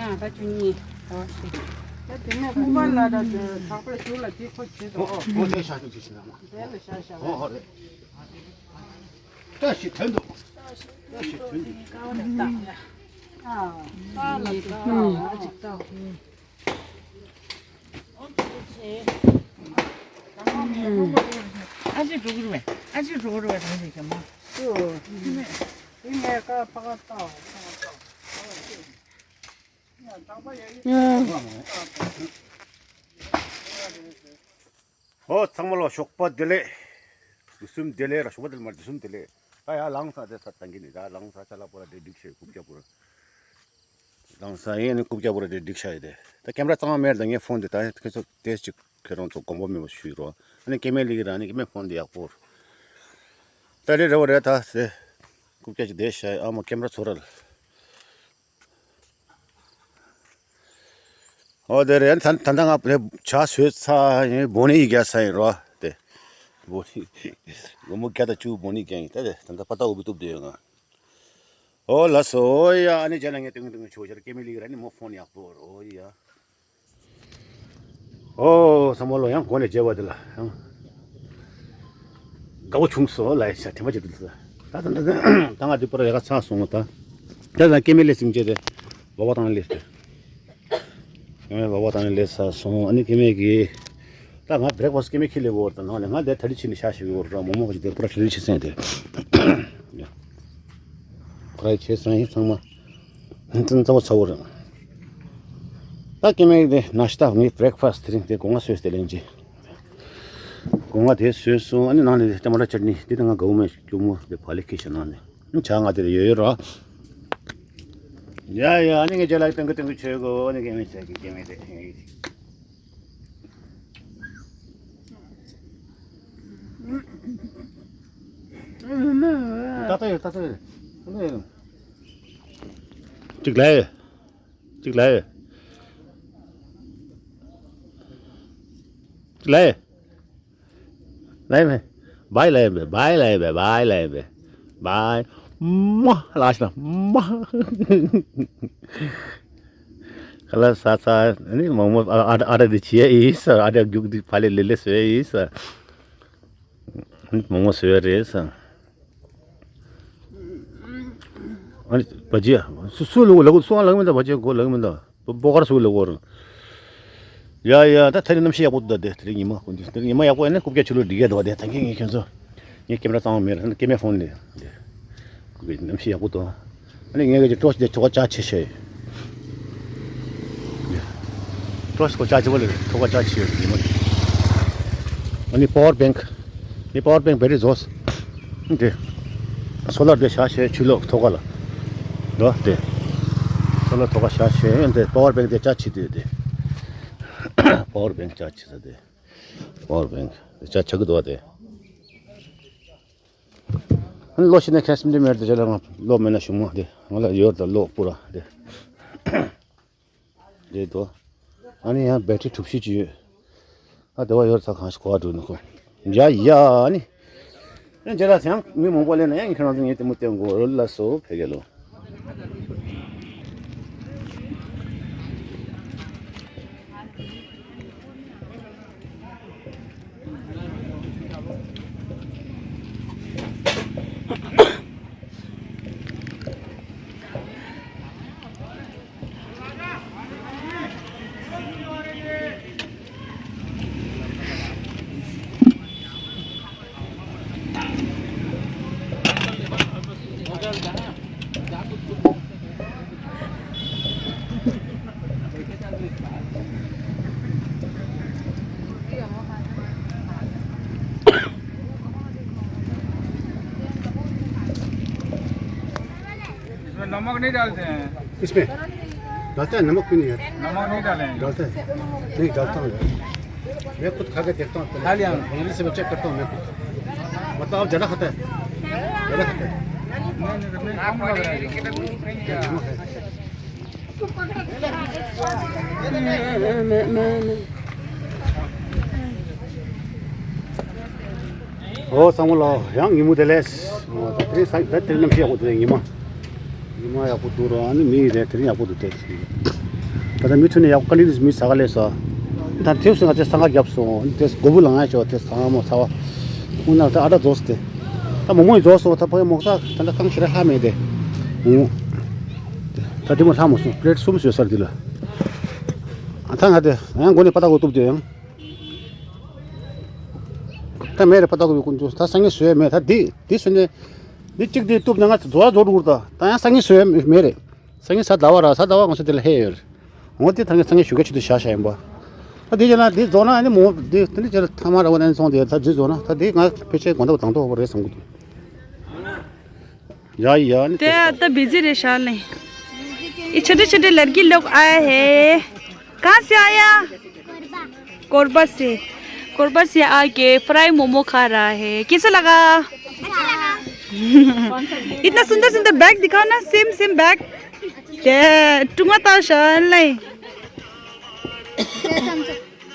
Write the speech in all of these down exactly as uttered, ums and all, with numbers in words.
ད་བཅུ་གཉིས། ད་དེ་ནས་ཁུག་པ་ལ་ད་དེ་ཚགས་པར་ཞུ་ལ་དེ་ཁོ་བྱེད་དོ། ཨོ་ཨོ་དེ་ཤ་ཞིག་ཅིག་ཞིག་ལ་མ། དེ་ལ་ཤ་ཤ་ཨོ་ཨོ་རེད། ད་ཞིག་ཐོན་འདུག་ད་ཞིག་ཐོན་འདུག་ཨ་ཨ་ལ་ཅིག་ཏག་ཨ་ཅིག་ཏག་ཨ་ཅེ་འགྲོ་གི་རེད་པས། ཨ་ཅེ་འགྲོ་གི་རེད་པས། དང་ཞིག་གམ། ཨོ། དེ་ངས་ཀ་ཕ་ག་ཏག་ཕ་ག་ཏག་ཨོ། ཚང་མ་ལ་ཞོགས་པ་བདེ་ལེགས། དུས་གསུམ་བདེ་ལེགས་ར། ཞོགས་པ་བདེ་ལེགས་མ་རེད། དུས་གསུམ་བདེ་ལེགས། ད་ཡར་ལངས་ས་དེ་ས་དང་གི་ནི་ད་ལངས་ས་ཅ་ལག་པོ་ར་དེ་སྒྲིག་ཤེས་རྐུབ་བཀྱག་པོ་ར། ལངས་ས་ཡིན་ནི་རྐུབ་བཀྱག་པོ་ར་དེ་སྒྲིག་ཤ་ཡི་དེ། ད་ཀེམ་ར་གཙང་མ་མེད་ད། ངས་ཕོན་དེ་ད་ཁྱེད་ཚོ་དེ་ཅིག་ཁྱེད་རང་ཚོ་དགོངས་པ་མེད་པ་ཞུས་རོགས། ཨ་ནི་སྐྱེ་དམན་ལི་གི་ར་ནི་སྐྱེ་དམན་ཕོན་དེ་ཡག་པོ་ར། ད་རེད་རེད་བ་རེད། ད་དེ་རྐུབ་བཀྱག་ཅིག་དེ་ཤ་ཡི། ཨ་མ་ཀེམ་ར་ཚོ་ར་ལ། ཨོ་དེ་རེད། ད་ད་ལྟ་ང་ཇ་བཟོས་ཚར་ཡིན། སྦོ་ནི་རྒྱག་ཚར་ཡིན་རོ། དེ་སྦོ་ནི་སྒོར་མོ་བརྒྱ་དང་བཅུ་སྦོ་ནི་རྒྱག་ཡིན། ད་དེ་ད་ལྟ་པ་ཏག་འུ་བི་བཏུབ་བསྡད་ཡོད་ང་། ཨོ་ལགས་སོ། ཨོ་ཡ། ཨ་ནི་རྗེས་ལ་ངས་སྟོན་གི་སྟོན་གི་ཆོག་ཤར་སྐྱེ་དམན་ལི་གི་ར་ནི་མོ་ཕོན་ཡག་པོ་རོ། ཨོ་ཡ། ཨོ་བསམ་བློ་ཡང་གོ་ནས་བརྗེ་བ་དེ་ལ་ཡང་དགའ་བོ་བྱུང་སོང་ལ་ཡ་ཤ་དྲན་པ་བྱེད་དུ་ད་ད་ད་ད་ང་འདི་པར་ཡ་ག་ཚང་སོང་ད། ད་ད་སྐྱེ་དམན་ལས་སིང་རྗེ་དེ་ལོ་བ་དང་ལས་དེ། སྐྱེ་དམན་ལོ་བ་དང་ལས་ས་སོང་། ཨ་ནི་སྐྱེ་དམན་གི་ད་ང་བྲེག་ཕ་སི་སྐྱེ་དམན་ཁྱི་ལས་གོ་ད་ནང་ནས་ང་དེ་ད་རི་ཕྱི་ནས་ཤ་ཞིག་ཡོད་ར། མོག་མོག་ཞིག་དེ་པར་ད་རི་ཕྱི་སེང་དེ། ཁོ་ར་ཆེ་སང་ཡིན་ཚང་མ། ཙམ་ཙམ་ཚ་བོ་རེད། ད་སྐྱེ་དམན་དེ་ནཱ་ཤ་ཏ་ངའི་བྲེག་ཕ་སི་དེ་རིང་དེ་སྒོ་ང་བཟོས་ཏེ་ལེན་གྱི། སྒོ་ང་དེ་བཟོས་སོང་། ཨ་ནི་ནང་ནས་ཊ་མ་ཊ་ཅར་ནི་དེ་ད་ང་གའུ་མའི་སྐྱུར་མོ་དེ་ཕ་ལེ་ཁེ་ཤ་ནང་ནས་ནི་ཇ་ང་དེ་ལ་ཡོད་ཡོད་ར། ཡ་ཡ། ཨ་ནི་ངས་རྗེས་ལ་སྟོན་གི་སྟོན་གི་ཆོས་གོ། ཨ་ནི་སྐྱེ་དམན་ཆ་གི་སྐྱེ་དམན་དེ། ད་ལྟ་ཡོད། ད་ལྟ་ཡོད། ད་ལྟ་ཡོད། གཅིག་ལ་ཡོད། གཅིག་ལ་ཡོད། གཅིག་ལ་ཡོད། ལ་ཡོད་མེད། བའི་ལ་ཡོད་མེད། བའི་ལ་ཡོད་མེད། བའི་ལ་ཡོད་མེད། བའི། མ་ལ་ཤ་ན་མ། ཁ་ལག་ཟ་ཚར་ནི་མོག་མོག་ཨ་ཨ་ཨ་ར་འདི་བྱས་ཡིན་ས། ཨ་ར་རྒྱུག་འདི་ཕ་ལེ་ལེ་ལེ་བཟོས་ཡིན་ས། མོག་མོག་བཟོས་རེད་ས། ཨ་ནི་བ་ཇི་སུ་སུ་ལ་གོ་ལ་གོ་སུ་ལ་གོ་མི་འདུག་བ་ཇི་གོ་ལ་གོ་མི་འདུག་སྤོ་སྤོ་ཁར་སུ་ལ་གོ་རང་། ཡ་ཡ། ད་དེ་རིང་གནམ་གཤིས་ཡག་པོ་འདུག་ད་དེ་དེ་རིང་ཉི་མ་དེ་རིང་ཉི་མ་ཡག་པོ་ཡིན་ན་རྐུབ་བཀྱག་ཆུ་ལོག་འགྲིག་གི་འདུག་ད་དེ་ད་གིན་ངས་ཁྱོད་ཚོ་ངས་ཀེམ་ར་གཙང་མ་མེད་ར། སྐྱེ་དམན་ཕོན་ལས་དེ་རྐུབ་བཀྱག་གནམ་གཤིས་ཡག་པོ་འདུག་ཨ་ནི་ངས་གི་ཀྲོ་ཤི་དེ་ཐོག་ཁ་ལྕགས་ཆེ་ཤོས། ཀྲོ་ཤི་ཁོ་ལྕགས་ཆེ་བ་ལས་ཐོག་ཁ་ལྕགས་ཆེ་ཡོད་ཉི་མ། ཨ་ནི་པ་ཝར་བེང་ནི་པ་ཝར་བེང་བེ་རི་རྫོགས། དེ་སོ་ལར་དེ་བཞག་བྱས་ཆུ་ལོག་ཐོག་ཁ་ལ་འགྲོ་དེ། སོ་ལར་ཐོག་ཁ་བཞག་བྱས་དེ་པ་ཝར་བེང་དེ་ལྕགས་ཆེ་དེ་དེ། པ་ཝར་བེང་ལྕགས་ཆེ་ས་དེ། པ་ཝར་བེང་དེ་ལྕགས་ཆག་གི་འདུག་བ་དེ། ཨ་ནི་གློག་ཤི་ན་ཁ་སིམ་དེ་མེར་དེ་ཅ་ལ་ང་གློག་མེད་ན་ཞུ་མོ་དེ་ང་ལ་ཡོད་ད་གློག་པུ་ར་དེ། རེད་དོ། ཨ་ནི་ཡང་བེ་ཊི་རི་གྲུ་བཞི་ཅིག་ཡོད། ཨ་དེ་བ་ཡོད་ཚ་གང་ཞིག་གོ་བ་འགྲོ་ནི་ཁོ། ཡ་ཡ་ཨ་ནི། ཨ་ཇེ་ལ་ཚང་མི་མང་པོ་ལེན་ན་ཡང་ཁྱེད་རང་ཚོ་ངའི་ལྟད་མོ་སྟོན་དགོས་ལ་སོ་ཕེ་གེ་ལོ། इसमें नमक नहीं डालते हैं। इसमें डालता है, नमक भी नहीं है। नमक नहीं डालेंगे। डालता है? नहीं, डालता हूँ यार। मैं खुद खा के देखता हूँ पहले। खा लिया। उंगली से मैं चेक करता हूँ मैं खुद। मतलब आप ज़्यादा खाता है? ज़्यादा खाता है? नहीं, नहीं, नहीं, कम लग रहा है। नमक है। ཨོ་བསམ་བློ་ཡང་ཉིན་མོ་དེ་ལས། ཨོ་ད་དེ་རིང་ས་ད་དེ་རིང་གནམ་གཤིས་ཡག་པོ་འདུག་ཉི་མ། ཉི་མ་ཡག་པོ་འདུག་ར། ཨ་ནི་མི་རེད་དེ་རིང་ཡག་པོ་འདུག་དེ། ད་ལྟ་མི་ཐུག་ནས་ཡག་པོ་དཀའ་ལས་འདི་མི་ཟ་ག་ལས་སོ། ད་དེབ་སོང་ང་དེ་ས་ང་བརྒྱབ་སོང་དེ་མགོ་བུ་ལང་ཡ་ཆོག་དེ་ས་ང་མོ་ཚ་བ། ཁོང་ན་ད་ཨ་ད་རྫོགས་སོ་དེ། ད་མོ་མོ་ཡི་རྫོགས་སོང་ད་ཕ་གི་མོག་ས་ད་ལྟ་གང་ཞིག་ར་ལྷ་མེད་དེ། ཨུ། ད་དེ་མོ་ལྷ་མོ་སོང་པླེ་ཊི་གསུམ་བཟོས་སར་དེ་ལ། ཨ་ད་ང་དེ་ཡང་མགོ་ནས་པ་ད་གོ་གཏུབ་དེ་ཡང་། ད་མེད་རེད་པ་ད་གོ་བའི་ཀུན་ཏུ་ད་སང་ཉིན་བཟོས་མེད་ད་དེ་དེ་སོང་ནས། དེ་གཅིག་དེ་གཏུབ་ན་ང་རྫོགས་རྫོགས་འགྲོ་གི་ད་ད་ཡང་སང་ཉིན་བཟོས་མེད་རེད། སང་ཉིན་གཟའ་ཟླ་བ་ར་གཟའ་ཟླ་བ་ང་ཚོ་དེ་ལ་ཧེ་ཡོད་རེད། འོ་དེ་ད་ངས་སང་ཉིན་ཞུ་ག་ཆེད་དུ་བཞག་བཞག་ཡིན་པ། ད་དེ་བྱས་ན་དེ་རྫོགས་ན་ཨ་ནི་མོ་དེ་དེ་འདྲ་བྱས་ན་ཐ་མ་ར་བ་ནས་སོང་དེ་ད་དེ་རྫོགས་ན་ད་དེ་ང་ཕལ་ཆེར་དགོང་དག་དང་ཐོག་པ་རེད་བསམ་གི་འདུག་ཡ་ཡ་ནི་དེ་ད་བི་ཛི་རེད་ཤག་ལེ། ये छोटे छोटे लड़की लोग आया है। कहाँ से आया? कोरबा से। कोरबा से आके फ्राई मोमो खा रहा है। कैसा लगा? अच्छा लगा। इतना सुंदर सुंदर बैग दिखाओ ना, सेम सेम बैग। ये टुंगा था शान नहीं।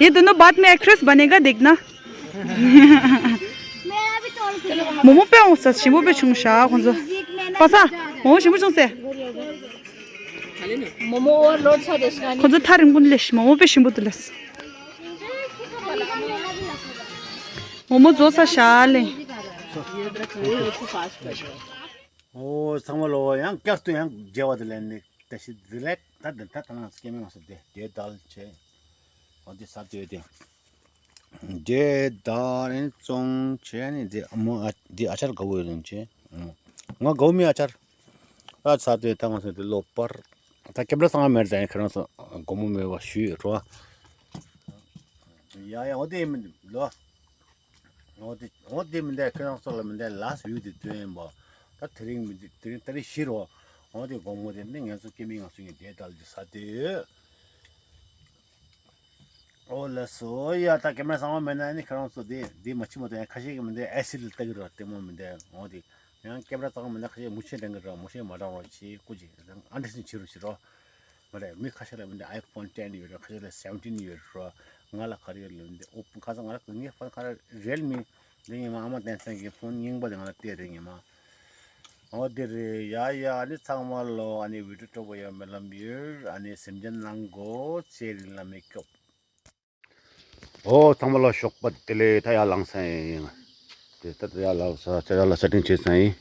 ये दोनों बाद में एक्ट्रेस बनेगा, देखना। मोमो पे आऊँ सर, शिमो पे छुंग शा, कौन सा? पासा, मोमो शिमो छुंग से। मोमो ओवरलोड छ देशना नि। खोजो थारिङ कुन लेश मोमो पे शिमबो तुलस। मोमो जो सा शाले। ཨོ་ཚང་མ་ལོ་ཡང་བསྐྱར་དུ་ཡང་མཇལ་བ་དེ་ལན་ནི་ད་ཤི་དེ་ལེགས་ད་དེ་ད་ད་ང་སྐྱེ་མེད་ང་སོ་དེ་དེ་དལ་ཆེ། ཨོ་དེ་ས་དེ་དེ། འདྲེ་དང་རིན་བཙོང་བྱས་ནས་འདི་མོ་ཨ་འདི་ཨ་ཅར་དགའ་བོ་ཡོད་རིན་ཆེ། ང་དགའ་བོ་མི་ཨ་ཅར། ཨ་ཚ་དེ་ད་ང་ཚོ་འདི་ལོ་པར། ད་ཁྱབ་བསྒྲགས་གཙང་མ་མེད་ཟེར་ཁྱེད་རང་ཚོ་དགོང་མོ་མེད་པ་ཞུས་རོ། ཡ་ཡ་འོ་དེ་མི་འདུག་ལོ། འོ་དེ་འོ་དེ་མི་འདུག་ཁྱེད་རང་ཚོ་ལ་མི་འདུག་ལ་སུ་ཡུལ་དེ་སྟོན་ཡིན་པ། ད་དེ་རིང་མི་འདུག་དེ་རིང་ད་རིང་ཤི་རོ། འོ་དེ་དགོང་མོ་དེ་ནི་ངན་སོ་སྐྱེ་མི་ང་ཚོ་ཡིན་དེ་ད་ལ་དེ་ས་དེ། ཨོ་ལགས་སོ། ཡ་ད་ཀེ་མ་ར་གཙང་མ་མེད་ན་ནི་ཁྱེད་རང་ཚོ་འདི་འདི་མ་ཕྱི་མ་དང་ཡང་ཁ་ཤས་ཀྱི་མི་འདི་ཨེ་སི་ལ་ལྟ་གི་རེད་ལྟད་མོ་མི་འདི་འོ་དེ་ཡང་ཀེ་མ་ར་གཙང་མ་མེད་ན་ཁ་ཤས་མུ་ཆེན་འདྲ་གི་རེད། མུ་ཆེན་མ་འདྲ་རོགས་བྱེད་སྐུ་མཁྱེན་ཨན་ཌར་སི་ཊེན་ཌ་བྱེད་རོགས་བྱེད་རོགས། མ་རེད་མི་ཁ་ཤས་ལ་མི་འདི་ཨའི་ཕོན་ཊེན་ཡོད་རེད། ཁ་ཤས་ལ་སེ་བེན་ཊིན་ཡོད་རེད། ང་ལ་ག་རེ་ཡོད་ལབ་འདི་ཨོ་ཁ་སང་ང་ལ་ངའི་ཕོན་ཁ་ར་རེད་མི་འདི་ངས་མ་ཨ་མ་བསྟན་སེང་གི་ཕོན་རྙིང་པ་དེ་ང་ལ་སྟེར་རེད་ངས་མ། འོ་དེ་རེད་ཡ་ཡ། ཨ་ནི་ཚང་མ་ལོ་ཨ་ནི་བི་ཌིའོ་སྤྲོ་པོ་ཡོད་མེད་ལབ་ཡོད། ཨ་ནི་སེམས་ཅན་གནང་དགོས་ཚེ་རིང་ལ་མི་སྐྱོབ། ཨོ་ཚང་མ་ལོ་ཞོགས་པ་བདེ་ལེགས། ད་ཡར་ལངས་ས་ཡིན། དེ་ད་ད་ཡར་ལངས་ས་ཆ་ཡར་ལ་ས་ཏིང་བྱེད་ས་ཡིན།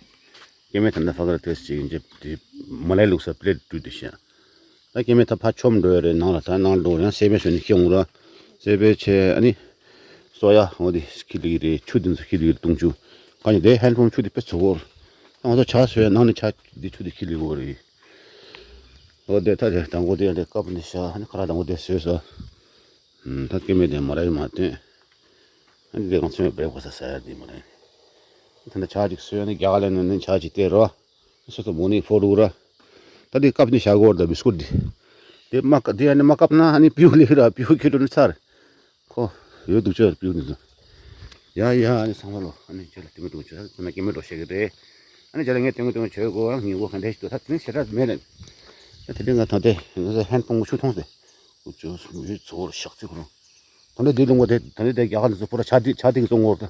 སྐྱེ་དམན་ད་ལྟ་ཕ་གར་དེ་ཅིག་ཡིན་གྱི་དེ་མ་ལའི་ལུག་ས་པླེ་ཊི་བཀྲུས་དེ་བཞིན། ད་སྐྱེ་དམན་ད་ཕ་ཆོམ་འགྲོ་ཡ་རེད། ནང་ལ་ད་ནང་འགྲོ་ཡང་སེ་བེ་ཞོན་ནི་ཁྱེད་འོང་ར། སེ་བེ་ཆེ་ཨ་ནི། སོ་ཡ་འོ་དེ་ཁྱི་ལི་རེད། ཆུ་དེ་ཚོ་ཁྱི་ལི་རེད་དུང་ཆུ། ག་ནི་དེ་ཧན་ཕུང་ཆུ་དེ་དཔེ་ཚོ་བོར། ང་ཚོ་ཇ་བཟོས་ནང་ནས་ཇ་དེ་ཆུ་དེ་ཁྱི་ལི་བོར་རེད། འོ་དེ་ད་དེ་དང་པོ་དེ་ཡང་དེ་ཀབ་ནས་ཤ་ཨ་ནི་ཁ་ར་དང་པོ་དེ་བཟོས་སོ། ད་སྐྱེ་དམན་དེ་མ་ར་ཡི་མ་བཏོན། ཨ་ནི་དེ་ང་ཚོས་བེ་གོ་ས་ཟ་ཡ་དེ་མ་རེད། ད་ནི་ཇ་ཅིག་བཟོས་ནས་རྒྱ་གར་ལ་ནི་ཇ་ཅིག་སྟེར་རོ། སོ་སོ་མོ་ནི་ཕོ་རུ་ར། ད་དེ་ཀབ་ནས་ཤ་གོར་ད་བི་སྐུད་དེ། དེ་མ་ཀ་དེ་ཡང་ནི་མ་ཀབ་ན་ཨ་ནི་པིའུ་ལེ་ར་པིའུ་ཁྱེད་དུ་ནི་ཚར། ཁོ། ཡོད་འདུག་ཅོ་པིའུ་འདི་ཚོ། ཡ་ཡ་ཨ་ནི་ཚང་མ་ལོ་ཨ་ནི་ཁྱེད་ལ་ཏིང་ཏིང་བྱོས་ཁྱེད་ན་སྐྱེ་མེད་འགྲོ་ཤེས་ཀྱི་རེད། ཨ་ནི་ཁྱེད་ལ་ངས་ཏིང་ཏིང་བྱོས་གོ་ཨ་ཉིན་གོ་ག་འདྲ་ཞིག་འདུག་ད་དེ་ནི་ཞེ་དྲག་མེད་ལ། ད་དེ་འདྲ་ང་ད་དེ་ང་ཚོ་ཧན་སྤུ་གུ་ཆུ་འཐུང་སྟེ། འུ་ཅོ་སུ་ཡོད་ཚོར་ཤག་ཚིག་ཁོ་རང་། ད་ནི་དེ་ལུང་བ་དེ་ད་ནི་དེ་རྒྱ་གར་འདི་ཚོ་པུ་ར་ཆ་དེ་ཆ་དེ་གི་བཙོང་གོ་ད།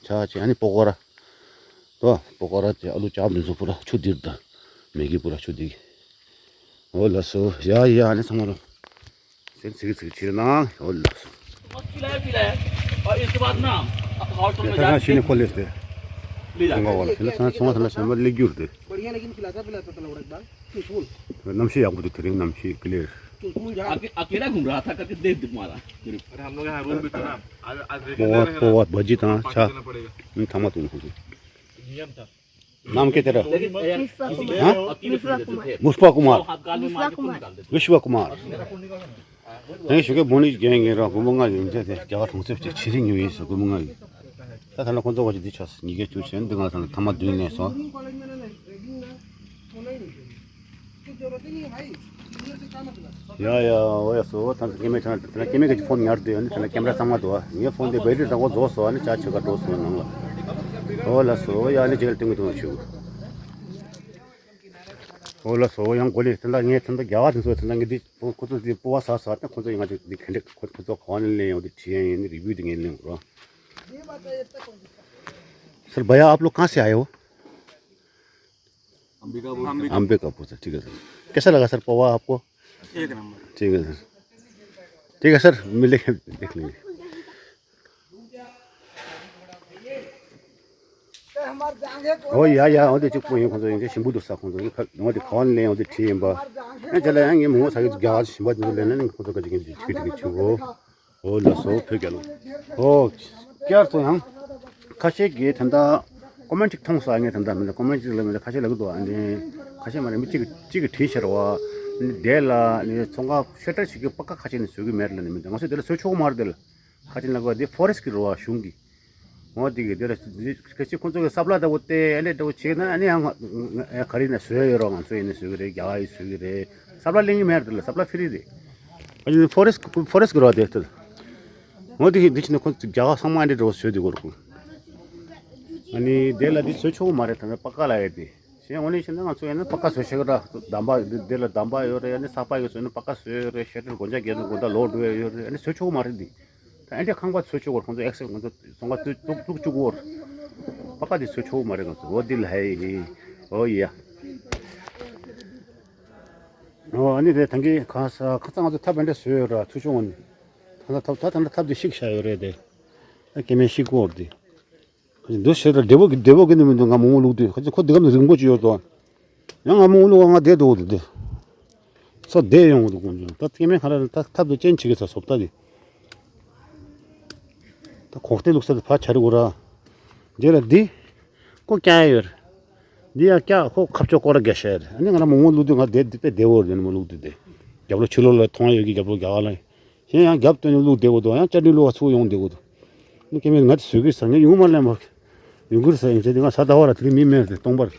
ཆ་ཆེ་ཨ་ནི་པོ་ཀོ་ར། ད་པོ་ཀོ་ར་དེ་ཨ་ལུ་ཅབ་འདི་ཚོ་པུ་ར་ཆུ་དེ་རེད་ད། མེ་གི་པུ་ར་ཆུ་དེ་གི། འོ་ལགས་སོ། ཡ་ཡ་ཨ་ནི་ཚང་མ་ལོ། ཚིག་ཚིག་ཚིག་ཕྱིར་ན་འོ་ལགས་སོ། मत खिलाया पिलाया। और इसके बाद ना, और तुम ད་ལྟ་ཤི་ནི་ཁོ་ལེས་ཏེ། ले जाते हैं। ཚང་ག་བ་ལ་ཤི་ན་ཚང་ཚང་མ་ཐ་ན་ཤི་ན་ལེགས་རྒྱུར་ཏེ། बढ़िया लेकिन खिलाता पिलाता था ना एक बार। གནམ་གཤིས་ཡག་པོ་འདུག་དེ་རིང་གནམ་གཤིས་ཀི་ལེར། अके- अकेला घूम रहा था करके देख देख मारा। अरे हम लोग यहाँ रूम भी था ना। आज आज रेगुलर है ना। पौवा पौवा भजी था। पाँच छः दिन पड़ेगा। ཐང་མ་བཏུང་ཁོ་ཚོ། नियम था। नाम के तेरा? लेकिन, ए, हाँ? अकेले मिश्रा घूम रहे थे। कुमार। मुस्पा कुमार। और हाथ गाल में मार के खून निकाल देते। विश्व कुमार। नहीं शुक्र बोनी गैंग है रो गुमंगा जिन से क्या बात हमसे पीछे छिरिंग हुई से गुमंगा। ད་ཐ་ན་ཁོང་ཚོ་བ་ཅི་འདི་ཆགས་ཉི་གེ་བཅུ་ཆེན་འདི་ང་ཐ་ན་ཐ་མ་བདུན་ནས་སོང་། ཡ་ཡ་འོ་ཡ་སོ་ཐ་ན་སྐྱེ་མེད་ཐ་ན་སྐྱེ་མེད་ཀྱི་ཕོན་ཉར་དུས་ཨ་ནི་ཐ་ན་ཀེམ་ར་གཙང་མ་འདུག་ངའི་ཕོན་དེ་བེ་ཊི་རི་དང་པོ་རྫོགས་སོང་། ཨ་ནི་ཅ་ཆེ་ག་འགྲོ་སོང་ནང་ལ། འོ་ལ་སོ་ཡ་ཨ་ནི་རྗེས་ལ་ཏིང་གི་ཏིང་ཆུ། འོ་ལ་སོ་ཡང་གོ་ལེ་ཐ་ན་ངའི་ཐ་ན་རྒྱ་གར་དེ་ཚོ་ཐ་ན་ངའི་འདི་ཁོ་ཚོ་འདི་སྤོ་བ་ཟ་ཟ་ད་ཁོ་ཚོ་ཡང་ང་ཅིག་འདི་ག་འདྲ་ཁོ་ཚོ་ག་བ་ནས་ལེན་ཡོང་འདི་བྲིས་ཡ་ཡིན་རི་བིའུ་འདི་ངས་ལེན་དགོས་རོ། सर, भैया, आप लोग कहाँ से आए हो? अंबिकापुर। अंबिकापुर से, ठीक है सर। कैसा लगा सर, पोहा आपको? ठीक है सर। ठीक है सर, मिलेंगे, देख लेंगे। ཨོ་ཡ་ཡ། འོ་དེ་གཅིག་པོ་ཡིན། ཁོང་ཚོ་ཡིན་གྱི་ཞིམ་པོ་འདུག་ས། ཁོང་ཚོ་ཡིན་ཁ་འོ་དེ་ག་བ་ནས་ལེན། འོ་དེ་བྲིས་ཡིན་པ། ཨ་ཅེ་ལ་ཡང་ངས་མོ་ཚ་གི་རྒྱ་གར་ཞིམ་པ་འདུག་ལེན་ན་ནི་ཁོང་ཚོ་ག་ཅིག་གིན་ཅིག་ཅིག་ཅིག་ཅིག་གོ། ཨོ་ལ་སོ་བོད་རྒྱལ་ལོ། ཨོ་བསྐྱར་དུ་ཡང་ཁ་ཤས་ཀྱིས་ད་ལྟ་ཀོ་མེན་ཊི་ཅིག་མཐོང་ས། ངས་ད་ལྟ་མི་ལ་ཀོ་མེན་ཊི་ཅིག་ལ་མི་ལ་ཁ་ཤས་ལབ་གི་འདུག་ཨ་ནི་ཁ་ཤས་མ་རེད། མི་གཅིག་གཅིག་གིས་བྲིས་ཤར་བ། ཨ་ནི་དེ་ལ་ཨ་ནི་ཚོང་ཁང་ཤ་ཊར་བྱེད་རྒྱུ་པ་ཀ་ཁ་ཤས་ནས་བཟོ་གི་མེད་ལ་ནི། མི་འདུག་ང་ཚོས་དེ་ལ་བཟོ་ཆོག་གི་མ་རེད། དེ་ལ་ཁ་ཅིག་ལ་གོ་དེ་ཕོ་རེ་སི་ཊི་གི་རེད་བ། གཞུང་གི་འོ་དེ་གི་དེ་ལ་གལ་སྲིད་ཁོང་ཚོ་གི་སབ་ལ་ལྟ་བུ་དེ་ཨ་ནི་འདྲ་བོ་བྱས་ན་ཨ་ནི་ཡང་ང་ང་ག་རེ་ཡིན་ན་བཟོས་ཡོད་རོགས། ང་ཚོ་ཡིན་ན་བཟོ་གི་རེད། རྒྱ་གར་ཡིན་བཟོ་གི་རེད། སབ་ལ་ལེན་གི་མེད་རེད། དེ་ལ་སབ་ལ་ཕི་རི་རེད། ཨ་ནི་ཕོ་རེ་སི་ཊི་ཕོ་རེ་སི་ཊི་གི་རེད་བ། དེ་དེ་འོ་དེ་གི་འདི་ཕྱིན་ན་ཁོང་རྒྱ་གར་ཚང་མ་ཨ་འདྲ་འདྲ་བོ་བཟོས་དེ་གོ་རེད་གོ། ཨ་ནི་དེ་ལ་འདི་བཟོས་ཆོག་གི་མ་རེད། ད་ནི་པ་ཀ་ལ་ཡོད་དེ། གཞན་འོ་ནི་བྱས་ན་ང་ཚོ་ཡིན་ན་པ་ཀ་བཟོ་ཤེས་གི་ར། འདམ་པ་འདི་འདི་ལ་འདམ་པ་ཡོད་རེད། ཨ་ནི་ས་པ་གི་བཟོས་ན་པ་ཀ་བཟོས་ཡོད་རེད། ཤ་ཊར་སྒོ་ལྕགས་བརྒྱབ་ན་སྒོ་ལྕགས་ལོག་འགྲོ་ཡ་ཡོད་རེད། ཨ་ནི་བཟོས་ཆོག་གི་མ་རེད་འདི། ད་ཨེ་འདྲ་ཁང་པ་བཟོས་ཆོག་གོ། ཁོང་ཚོ་ཨེག་སེ་ཁོང་ཚོ་ཚོང་ཁང་བཙུགས་བཙུགས་བཅུག་གོ། པ་ཀ་དེ་བཟོས་ཆོག་གི་མ་རེད། ཁོང་ཚོ་འོ་འདི་ལ་ཧའི་ཧི། འོ་ཡ། འོ་ཨ་ནི་དེ་ཐང་གི་ཁ་ས་ཁ་ཚང་ང་ཚོ་ཐབ་ཨེ་འདྲ་བཟོས་ཡོད་ར། ཚུར་བྱུང་བ་ནི་ད་ད་ཐབ་ད་ད་ད་ཐབ་དེ་བཤིག་བཞག་ཡོད་རེད་དེ། ཨ་སྐྱེ་དམན་བཤིག་གོ་རེད་དེ། འདི་ཞེ་དྲག་བདེ་པོ་གི་བདེ་པོ་གི་ནི་མི་འདུག་ང་མང་པོ་བླུགས་དུས་ཁ་ཅིག་ཁོ་འདི་ག་ནི་རིང་པོ་ཅིག་ཡོད་དོ། ཡང་ང་མང་པོ་བླུགས་ང་བསྡད་འདུག་དེ་དེ། ས་བསྡད་ཡོང་གི་འདུག་ཀུན་སྤྱོད། ད་སྐྱེ་དམན་ཁ་ར་ད་ཐབ་དུ་ཅན་བྱེད་གི་ས་སོབ་ད་དེ། ད་གོག་ཏེ་བླུགས་ས་དེ་ཕར་བྱ་རི་གོ་ར། རྗེས་ལ་འདི། ཀོ་ཀྱ་ཡོད། འདི་ཡང་ཀྱ་ཁོ་ཁ་ཕྱོགས་སྐོར་ར་རྒྱ་ཤར། ཨ་ནི་ང་ར་མང་པོ་བླུགས་དུས་ང་བསྡད་དེ་བསྡད་འོར་དེ་ནི་མ་བླུགས་དུས་དེ། རྒྱབ་ལོ་ཕྱི་ལོགས་ལ་མཐོང་ཡ་ཡོད་ཀི་རྒྱབ་ལོ་རྒྱ་ག་ལ། གཞན་ཡང་རྒྱབ་སྟོན་ནས་བླུགས་བསྡད་གོ་འདུག་ཡང་བཅར་འདྲི་བླུགས་པ་ཚུར་ཡོང་བསྡད་གོ་འདུག་ནི་སྐྱེ་དམན་ང་དེ་བཟོས་གི་ས་ངས་ཡོང་མ་ལེན་པ། ཡོང་གི་རེད་ས་ཡིན་ཅེ་དེ་ང་ས་ཟླ་བ་ར་དེ་རིང་མི་མེད་དེ་སྟོང་པར།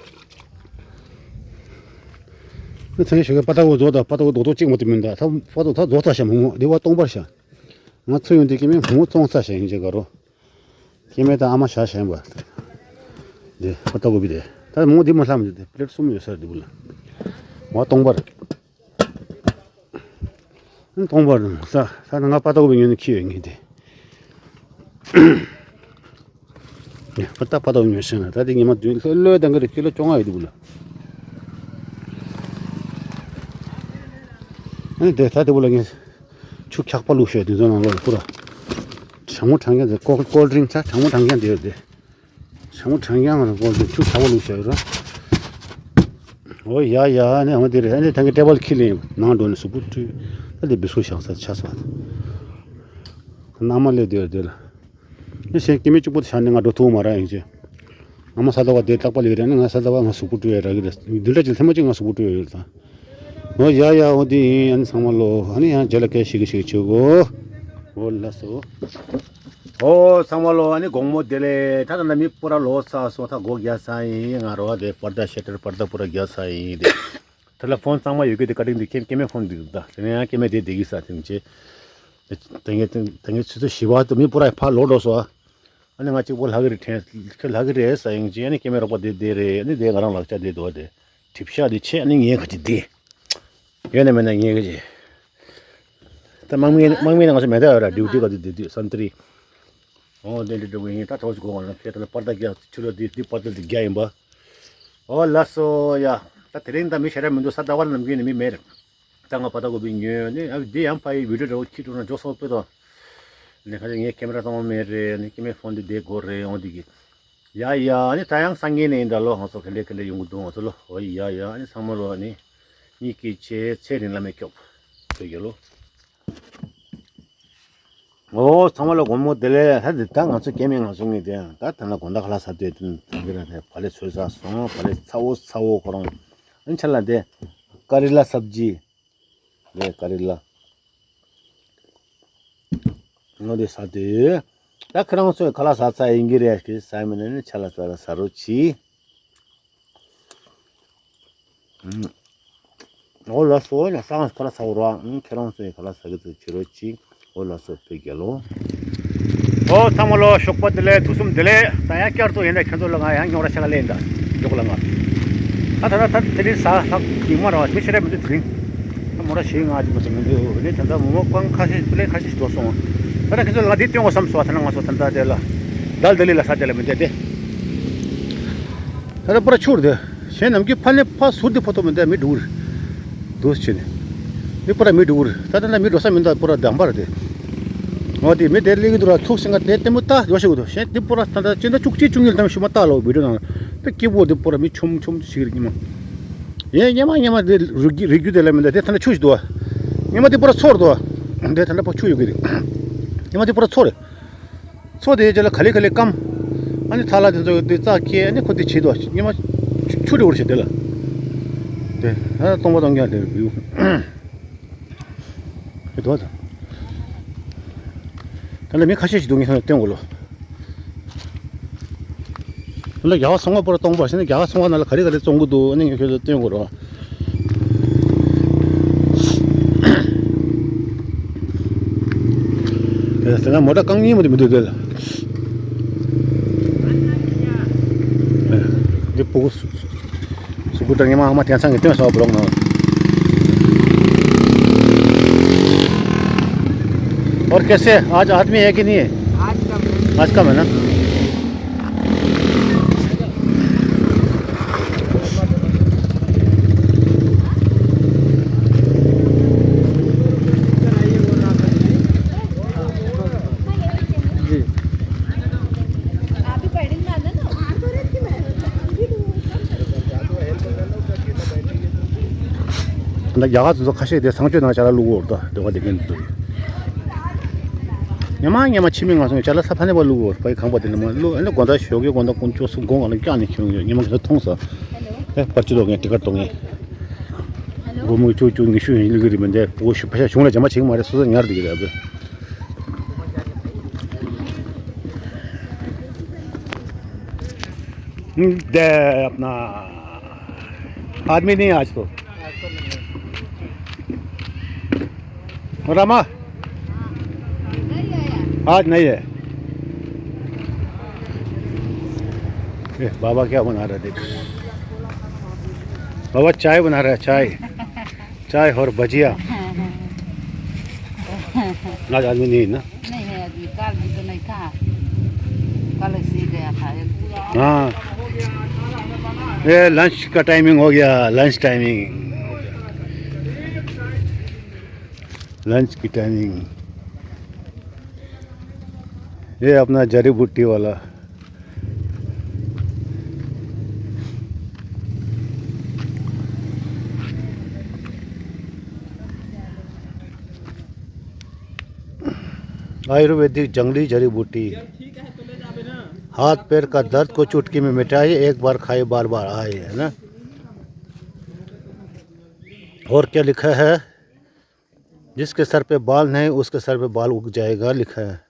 ནི་ཚང་གི་ཞོགས་ཀས་པ་ཏ་གོ་རྫོགས་དང་པ་ཏ་གོ་རྡོག་རྡོག་གཅིག་མ་གཏོགས་མི་འདུག་ད་པ་ཏ་གོ་ད་རྫོགས་ཚར་ཤག་མོག་མོག་དེ་བ་སྟོང་པར་ཤག་ང་ཚུར་ཡོང་དུས་སྐྱེ་དམན་མོག་མོག་བཙོང་ཚར་ཤག་ཡིན་ཅེ་ག་རོ། སྐྱེ་དམན་དང་ཨ་མ་ཞག་ཞན་པ། དེ་པ་ཏ་གོ་བི་དེ་ད་མོག་མོག་དེ་མ་ལྷམ་དེ་པི་ལེ་ཊི་གསུམ་ཡོད་ས་རེད་དེ་བུ་ལ། བ་སྟོང་པར། སྟོང་པར་ས་ས་ན་ང་པ་ཏོག་བི་ཉོས་ནས་ཁྱི་ཡོད་ངེས་ཏེ། པ་ཏ་པ་ཏོག་ཉོས་ཤེས་ན་ད་དེ་ཉི་མ་བདུན་ལྷོད་ལྷོད་དང་གི་རེད། ཀི་ལོ་བཅོ་ལྔ་ཡོད་དུ་བུ་ལ། ཨ་ནི་དེ་ད་དེ་བུ་ལ་ངས་ཆུ་འཁྱག་པ་བླུགས་ཤོག་དེ་ཚོ་ནང་ལོགས་ལ་པུ་ར། གྲང་མོ་གྲང་རྐྱང་དེ་ཀོལ་ཀོལ་ཌི་རིང་ཚ་གྲང་མོ་གྲང་རྐྱང་དེ་ཡོད་དེ། ཞྭ་མོ་གྲང་རྐྱང་ལ་སྐོར་དུ་ཆུ་ཚ་བོ་བླུགས་བྱ་ཡོད་ར། འོ་ཡ་ཡ་ནི་འོ་དེ་རེད། ཨ་ནི་ཐང་གི་ཊེ་བལ་ཁྱེར་ལེན་ནང་འགྲོ་ནས་གཟུགས་པོ་བཀྲུས། ད་དེ་བི་སུ་ཤང་ས་ཆ་སོ། ནང་མ་ལས་དེ་དེ་ལ། ནི་སེང་སྐྱེ་མེད་གཅིག་པོ་དེ་ཤ་ནི་ང་འགྲོ་ཐུབ་མ་ར་ཡིན་ཅེ། ང་མ་ས་ད་བ་དེ་རྟག་པ་ལས་རེད། ནི་ང་ས་ད་བ་ང་གཟུགས་པོ་བཀྲུས་ཡ་ར་གི་རེད། འདི་འདྲ་ཅིག་ཐེངས་མ་གཅིག་ང་གཟུགས་པོ་བཀྲུས་ཡ་ཡོད་ད། འོ་ཡ་ཡ་འོ་དེ་ཡིན། ཨ་ནི་ཚང་མ་ལོ་ཨ་ནི་ཡང་རྗེས་ལ་སྐད་ཤིག་གི་ཤིག་བྱེད་གོ་འོ་ལགས་སོ། ཨོ་ཚང་མ་ལོ་ཨ་ནི་དགོང་མོ་བདེ་ལེགས། ད་ད་ན་མི་སྤུ་ར་ལོ་ས་སོང་ད་སྒོ་རྒྱག་ས་ཡིན། ང་རོ་བ་དེ་པར་ད་ཤ་ཊར་པར་ད་སྤུ་ར་རྒྱག་ས་ཡིན་དེ། ད་ལ་ཕོན་ཚང་མ་ཡོད་གི་དེ་ཀ་ཏིང་དེ་ཀེ་ཀེ་མེ་ཕོན་འདུག་ད་དེ་ནས་ཡང་ཀེ་མེ་དེ་བསྡད་གི་ས་དེ་ནས་ཅེ། ད་ངས་ད་ངས་ཆུ་ཚོད་བཞི་པ་དུ་མི་སྤུ་ར་ཕར་ལོག་འགྲོ་སོང་ཨ། ཨ་ནི་ང་གཅིག་པོ་ལྷག་གི་རེད་དྲན་ཁྱོད་ལྷག་གི་རེད་ས་ཡིན་ཅེ། ཨ་ནི་ཀེ་མེ་རོགས་པ་དེ་དེ་རེད། ཨ་ནི་དེ་ང་རང་ལག་ཆ་དེ་འདུག་དེ། གྲིབ་ཤག་དེ་ཆེ་ཨ་ནི་ངའི་ཁ་ཅིག་དེ། ཡོད་ན་མེད་ན་ངའི་ཁ་ཅིག་ད་དམག་མི་དམག་མི་ནང་ང་ཚོ་མེ་མདའ་ཡོད་ར། ཌིའུ་ཊི་ག་དུས་དེ་དུས་སན་ཏི་རི། འོ་དེ་འདྲ་འདྲ་བོ་ཡིན། ད་གྲོགས་ཤིག་གོ་ང་ལ་ཁྱེད་ད་ལ་པར་ད་རྒྱ་ཆུ་ལ་དེ་དེ་པར་ད་དེ་རྒྱ་ཡིན་པ། འོ་ལགས་སོ་ཡ། ད་དེ་རིང་ད་མི་ཤ་ར་མི་འདུག་ས་ད་བར་ནམ་རྒྱུན་ནས་མི་མེད་རེད། ད་ང་པ་ད་གོ་བི་ཉོས་ནི་ཨ་དེ་ཡང་ཕ་ཡི་བི་ཌིའོ་འདྲ་བོ་ཁྱི་ཀྲུང་ན་འཇོག་སོང་པོ་དང་། ནི་ཁ་ཅིག་ངའི་ཁེ་མེ་ར་ཚང་མ་མེད་རེད། ནི་ཀེ་མེ་ཕོན་དེ་དེ་དགོས་རེད། འོ་དེ་གི། ཡ་ཡ་ཨ་ནི་ད་ཡང་སང་ཉིན་ནས་ཡིན་ད་ལོ། ང་ཚོ་ག་འདྲས་ག་འདྲས་ཡོང་གི་འདུག་ང་ཚོ་ལོ། འོ་ཡ་ཡ་ཨ་ནི་ཚང་མ་ལོ་ཨ་ནི། གཉིས་ཀྱི་ཆེ་ཚེ་རིང་ལ་མེ་སྐྱོབ། བོད་རྒྱལ་ལོ། འོ་ཚང་མ་ལོ་དགོང་མོ་བདེ་ལེགས། ད་འདི་ད་ང་ཚོ་སྐྱེ་དམན་ང་ཚོ་ངས་དེ་ཡང་ད་ད་ལ་དགོང་དག་ཁ་ལག་ཟ་དུས་དེ་དེ་གི་ར་དེ་བག་ལེབ་ཚོས་ཟ་སོང་། བག་ལེབ་ཚ་བོ་ཚ་བོ་ཁོ་རང་ཨ་ནི་ཆ་ལ་དེ་ཀ་རི་ལ་སབ་ཇི། ལས་ཀ་རི་ལ། ངོ་དེ་ས་དེ། ད་ཁྱེད་རང་ཚོས་ཁ་ལག་ཟ་ཚར་ཡིན་གྱི་རེད་ཀྱི་ཟ་མི་ནས་ནི་ཆ་ལ་ཟ་ར་ཟ་རོ་ཆི། ཨོ་ལ་སོ་ཡ་སང་ཁ་ལག་ཟ་འོ་ར། ཁྱེད་རང་ཚོས་ཁ་ལག་ཟ་གི་ཚོ་བྱེད་རོ་ཆི། ཨོ་ལ་སོ་བོད་རྒྱལ་ལོ། ཨོ་ཚང་མ་ལོ་ཞོགས་པ་བདེ་ལེགས། དུས་གསུམ་བདེ་ལེགས། ད་ཡང་བསྐྱར་དུ་ཡིན་ན་ཁྱེད་ཚོ་ལ་ང་ཡང་རྙོག་དྲ་ཆེ་ཁ་ལེན་ད་མགྱོགས་ལ་ང་། ད་ད་ད་ད་དེ་རིང་གཟའ་ལྷག་ཉི་མ་ར་བ་མི་ཤེས་རེད་མི་འདུག་དེ་རིང་། ད་མོ་ར་ཞེ་ང་ཅི་མ་ཟེར་མི་འདུག་ནི་ད་ད་མོ་མོ་ཀང་ཁ་ཤས་པི་ལེ་ཁ་ཤས་ཤིག་འགྲོ་སོང་། ད་ད་ཁྱེད་ཚོ་ལ་ང་འདི་སྟོན་དགོས་བསམ་སོང་། ད་ང་ཚོ་ད་ད་དེ་ལ་ད་ལྡི་ལི་ལ་ས་དེ་ལ་མི་འདུག་དེ། ད་ད་པུ་ར་ཆུར་དེ་གཞན་ནམ་གྱི་ཕ་ནི་ཕ་ཟུར་དེ་ཕོ་ཐོ་མི་འདུག་མི་འགྲོ་གི་རེད། འདུག་ཟེར་ནས། འདི་པུ་ར་མི་འགྲོ་གི་རེད། ད་ལྟ་ན་མི་འགྲོ་ས་མི་འདུག་པུ་ར་དམ་པ་རེད་དེ། འོ་དེ་མི་དེ་སླེབས་ཀྱི་འདུག་ར། ཐུག་སེང་ག་དེ་ལྟད་མོ་ལྟ་འགྲོ་ཤེས་གི་འདུག་གཞན་འདི་པུ་ར་ད་ལྟ་སྤྱི་ཟླ་བཅུ་གཅིག་བཅུ་གཉིས་ལ་ད་ཞུ་མ་ལྟ་ལོ་བི་ཌིའོ་ནང་ལ། དེ་སྐྱིད་པོ་དེ་པུ་ར་མི་ཆུམ་ཆུམ་ཞིག་རེད་ཉི་མ། ཡེ་ཉི་མ་ཉི་མ་དེ་རིག་རྒྱུ་རིག་རྒྱུ་དེ་ལ་མི་འདུག་དེ་ད་ལྟ་ཆུ་ཞིག་འདུག་ཉི་མ་དེ་པུ་ར་ཚོར་འདུག་དེ་ད་ལྟ་པུ་ཆུ་ཡོད་གི་རེད། ཉི་མ་དེ་པུ་ར་ཚོར་རེད། མཚོ་དེའི་རྗེས་ལ་ག་ལེ་ག་ལེ་སྐམ། ཨ་ནི་ཐ་ལ་དེ་ཚོ་དེ་རྩྭ་སྐྱེ། ཨ་ནི་ཁོ་དེ་བྱེད་དོ་ཉི་མ་ཆུ་དྲི་བར་བྱེད་དེ་ལ། དེ་ཨ་སྟོང་པ་སྟོང་རྐྱང་དེ་བིའུ། དེ་དོ་དང་། ད་ལ་མི་ཁ་ཤས་ཤིག་འདུག་ངས་སྟོན་གོ་ལོ། ད་ལ་རྒྱ་གར་ཚོང་པ་པོར་སྟོང་པ་ཞིག་ནི་རྒྱ་གར་ཚོང་པ་ནང་ལ་ག་རེ་ག་རེ་བཙོང་གི་འདུག་ཨ་ནི་ངས་ཁྱོད་ཚོ་སྟོན་གོ་རོགས། དེ་ན་མོ་ཊ་རྐང་གཉིས་མ་དེ་མི་འདུག་དེ་ལ། འདི་ཕྲུ་གུ་སུ་སུ་ཀུ་ཊར་ཉི་མ་ཨ་མ་དེང་སང་གི་སྟོན་སོགས་བློག་ནང་། और कैसे? आज आदमी है कि नहीं है? आज कम है। आज कम है ना? ད་རྒྱ་གར་ཚོ་ཁ་ཤས་དེ་གསང་སྤྱོད་ནང་ཅ་ལག་བླུག་གོ་རེད། ད་དེ་བ་དེ་གན་དུ་ཉི་མ་ཉི་མ་ཕྱི་མི་ང་ཚོ་ཅ་ལག་ས་ཕ་ནས་བ་བླུག་གོ་རེད། ཕ་ཡི་ཁང་པ་དེ་ནས་མ་བླུག་ཨ་ནི་དགོང་དག་ཞོགས་ཀས་དགོང་དག་དཀོན་མཆོག་གསུམ་དགོང་གང་ལ་བཀྱག་ནས་ཁྱོད་ཉི་མ་ཁྱོད་མཐོང་ས། ཨེ་པར་ཅི་ལོག་ངས་ཏི་ཀར་གཏོང་ངས། སྒོར་མོ་བཅུ་བཅུ་ཉི་ཤུ་ཡིན་ལུགས་རེད་མི་འདས་པོ་ཞུ་ཕ་ཤ་གཞུང་ལ་ཇ་མ་བྱེད་ཀྱི་མ་རེད། སོ་སོ་ཉར་འདུག་གི་རེད་ཨ་བུ། हम्म, दे अपना आदमी नहीं आज तो। रामा, आज नहीं है। ए, बाबा क्या बना रहा है देख। बाबा चाय बना रहा है, चाय। चाय और भजिया। आज आदमी नहीं है ना? नहीं है आदमी, काल भी तो नहीं था। कल से गया था एक। हाँ। ये लंच का टाइमिंग हो गया, लंच टाइमिंग। लंच की टाइमिंग। ये अपना जड़ी बूटी वाला। आयुर्वेदिक जंगली जड़ी बूटी। हाथ पैर का दर्द को चुटकी में मिटाए, एक बार खाए बार बार आए, है ना। और क्या लिखा है? जिसके सर पे बाल नहीं, उसके सर पे बाल उग जाएगा, लिखा है।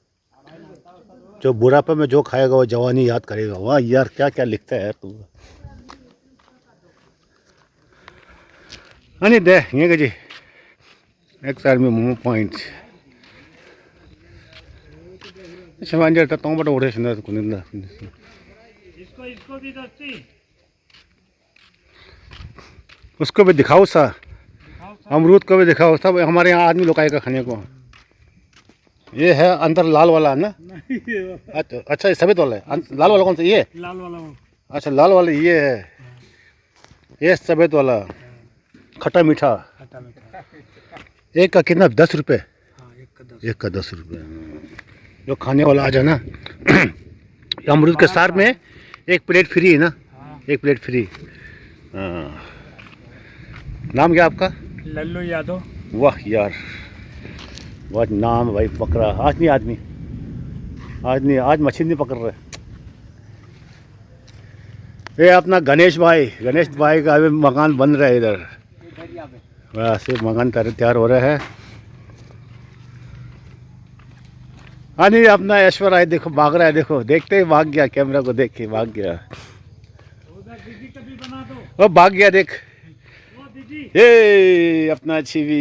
जो बुढ़ापे में जो खाएगा, वो जवानी याद करेगा। वाह यार, क्या क्या लिखता है यार तू। अनि दे, यहीं का जी। एक साइड में मोमो पॉइंट। अच्छा, अंदर तक तोंबट उड़े सुंदर कुनिंदा। इसको, इसको भी दस्ती। उसको भी दिखाओ सा। दिखाओ सा। अमरूद को भी दिखाओ, सब हमारे यहाँ आदमी लोग आएगा खाने को। ये है अंदर लाल वाला है ना? नहीं, ये वाला। अच्छा, अच्छा, ये सफेद वाला है। अन-, लाल वाला कौन सा? ये? लाल वाला वो। अच्छा, लाल वाला ये है। हाँ। ये सफेद वाला। हाँ। खट्टा मीठा। खट्टा मीठा। एक का कितना? दस रुपये? हाँ, एक का दस। एक का दस रुपये। जो खाने वाला आ जाना। अमरूद के साथ में एक प्लेट फ्री है ना? हाँ। एक प्लेट फ्री। हाँ। नाम क्या आपका? लल्लू यादव। वाह यार, बहुत नाम है भाई, पकड़ा। आज नहीं आदमी, आज नहीं, आज मछली नहीं पकड़ रहे। ये अपना गणेश भाई, गणेश भाई का अभी मकान बन रहा है इधर। वहाँ से मकान तर-, तैयार हो रहा है। हाँ, नहीं, अपना ऐश्वर्या देखो, भाग रहा है, देखो, देखते ही भाग गया, कैमरा को देख के भाग गया। वो भाग गया, देख। ये अपना छीवी।